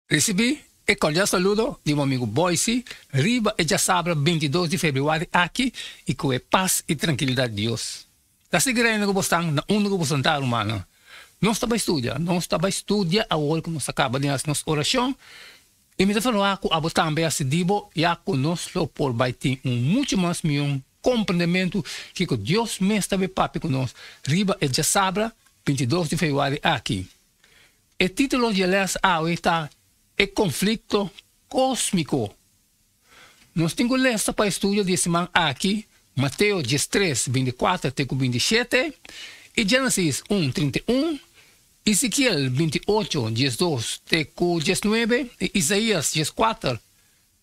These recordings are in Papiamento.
Risibí e kordial saludo di bo amigu Boysie riba e djasabra 22 di februari aki i ku e pas i trankilidat di Dios ta sigui reina ku bo stan na unda ku bo santá rumannan. Nos ta bai studia, nos ta bai studia awor ku nos a kaba di hasi nos orashon i mi ta ferwagt ku abo tambe a sidi bo ya ku nos lo por bai tin un muchu mas mihó komprendementu kiko Dios mes ta bai papia ku nos riba e djasabra 22 di februari aki. E título dje lès awe ta E Konflikto Kósmiko. Nos tin ku lesa pa e studio di e siman aki Mateo 13, 24 te ku 27 i Génesis 1, 31, Ezekiel 28, 12 te ku 19 i Isaías 14,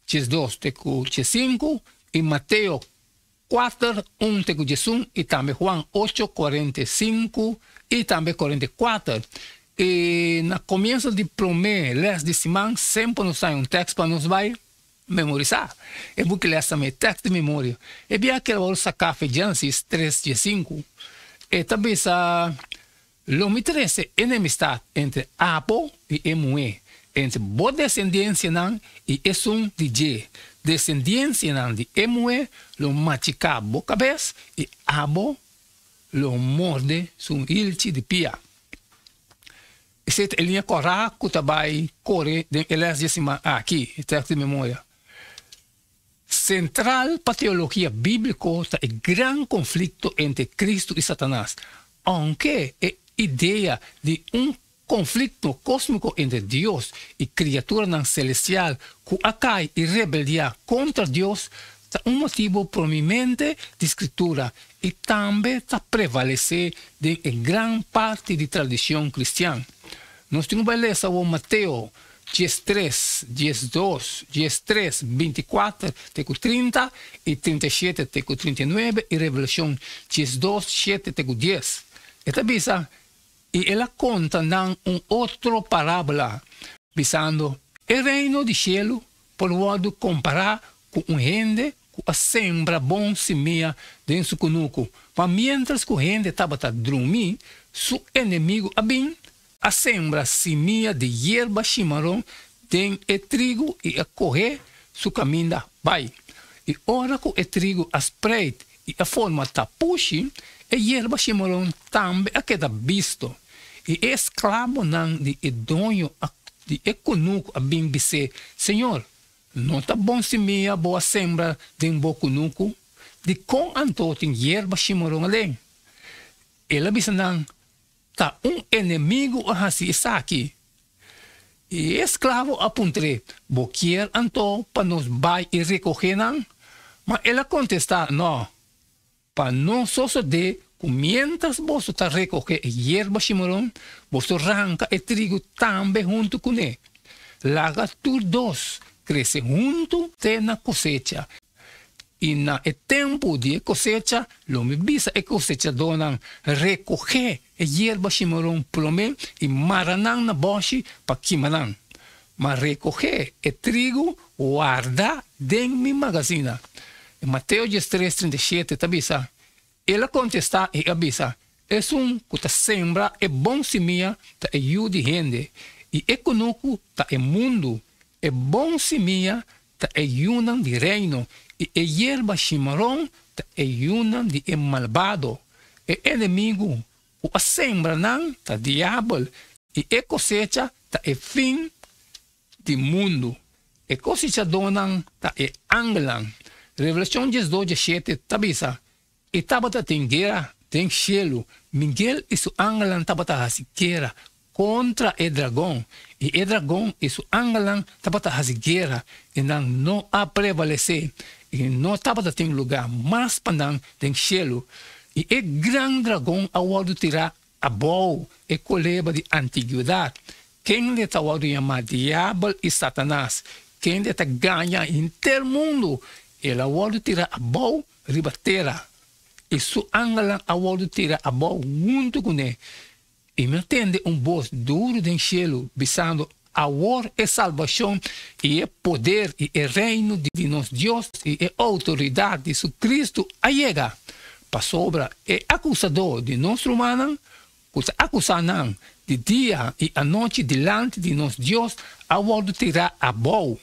12 te ku 15 i Mateo 4, 1 te ku 11 i tambe Juan 8, 45 i tambe 44. I na komienso di promé lès di siman semper nos haña un tèks pa nos bai memorisá. E buki lès tambe e tèks di memoria. E bia keda wòrdu saká fe Génesis 3, 15. E ta bisa, Lo mi trese enemistat entre abo i e muhé, entre bo desendiensianan i esun di dje. Desendiensianan di e muhé lo machiká bo kabes i abo lo morde su hilchi di pia. Esei ta e liña kòrá ku ta bai kore den e lès di e siman aki, e tèks di memoria. Sentral pa teologia bíbliko ta e gran konflikto entre Kristu i Satanas. Ounke e idea di un konflikto kósmiko entre Dios i kriaturanan selestial ku a kai i rebeldiá kontra Dios ta un motibu prominente di Skritura i tambe ta prevalesé den e gran parti di tradishon kristian. Nos tin ku bai lesa awor Mateo 13, 12, 13, 24 te ku 30 i 37 te ku 39 i Revelashon 12, 7 te ku 10. E ta bisa, I el a konta nan un otro parábola, bisando, E reino di shelu por wòrdu kompará ku un hende ku a sembra bon simia den su kunuku, ma miéntras ku hende tabata drumí, su enemigu a bin, a sembra simia di yerba shimaron den e trigu i a kohe su kaminda bai. I ora ku e trigu a spreit i a forma tapushi, e yerba shimaron tambe a keda bisto. I e esklabonan di e doño di e kunuku a bin bis'é, Señor, no ta bon simia bo a sembra den bo kunuku? Dikon anto tin yerba shimaron aden? El a bisa nan, Ta un enemigu a hasi esaki. I e esklavo a puntr'é, Bo kier anto pa nos bai i rekohé nan? Ma el a kontestá, Nò, pa no sosodé ku miéntras boso ta rekohé e yerba shimaron, boso ranka e trigu tambe huntu kuné. Laga tur dos krese huntu te na kosecha. I na e tempu di e kosecha lo mi bisa e kosechadónan, Rekohé e yerba shimaron promé i mara nan na bòshi pa kima nan, ma rekohé e trigu warda den mi magasina. E Mateo 13, 37 ta bisa, El a kontestá i a bisa, Esun ku ta sembra e bon simia ta e Yu di hende, i e kunuku ta e mundu. E bon simia ta e yunan di Reino, i e yerba shimaron ta e yunan di e malbado. E enemigu ku a sembra nan ta Diabel, i e kosecha ta e fin di mundu. E kosechadónan ta e angelnan. Revelashon 12, 17 ta bisa, I tabata tin guera den shelu, Miguel i su angelnan tabata hasi guera kontra e dragon, i e dragon i su angelnan tabata hasi guera, i nan no a prevalesé, i no tabata tin lugá mas pa nan den shelu. I e gran dragon a wòrdu tirá abou, e koleba di antiguedat, kende ta wòrdu yamá Diabel i Satanas, kende ta gaña henter mundu, el a wòrdu tirá abou riba tera, i su angelnan a wòrdu tirá abou huntu kuné. I mi a tende un bos duru den shelu bisando, Awor e salbashon i e poder i e reino di nos Dios i e outoridat di su Kristu a yega, pasobra e akusadó di nos rumannan, ku ta akusá nan di dia i anochi dilanti di nos Dios a wòrdu tirá abou.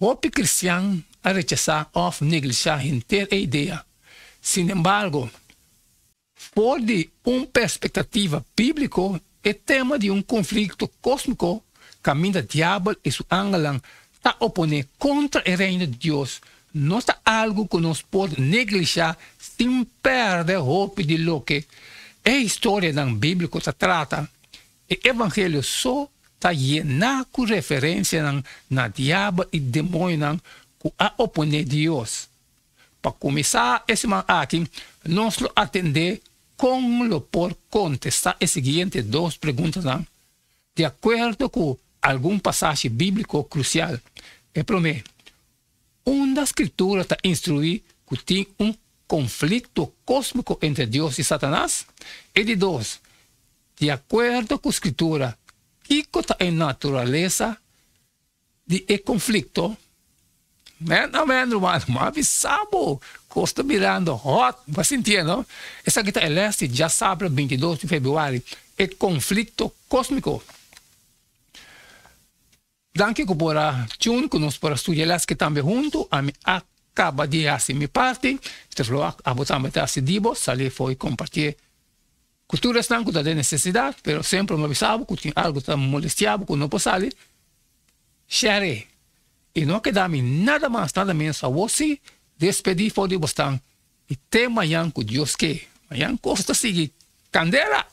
Hopi kristian a rechasá òf neglishá henter e idea. Sinembargo, for di un perspektativa bíbliko, e tema di un konflikto kósmiko kaminda Diabel i su angelnan ta oponé kontra e Reino di Dios no ta algu ku nos por neglishá sin pèrdè hopi di loke e historianan bíbliko ta trata. E Evangelio so ta yená ku referensianan na Diabel i demoñonan ku a oponé Dios. Pa kuminsá e siman aki, nos lo atendé kon lo por kontestá e siguiente dos preguntanan di akuerdo ku algun pasashi bíbliko krusial. E promé, Unda Skritura ta instruí ku tin un konflikto kósmiko entre Dios i Satanas? E di dos, Di akuerdo ku Skritura, kiko ta e naturalesa di e konflikto? Amen, amen, ruman. Mi a bisa bo, kos ta birando hot. Bo a sintié, no? Esaki ta e lès di djasabra 22 di febrüari, E Konflikto Kósmiko. Danki ku por a tune ku nos por a studia e lès aki tambe huntu. Ami a kaba di hasi mi parti. Mister Vloak, abo tambe ta hasi di bo. Sali afó i kompartié ku tur esnan ku ta den nesesidat. Pero semper mi a bisa bo ku tin algu ta molestia bo ku no por sali, share e. I no a keda mi nada mas nada menos awor si despedí for di bosnan i te mañan ku Dios ke. Mañan kos ta sigui kandela!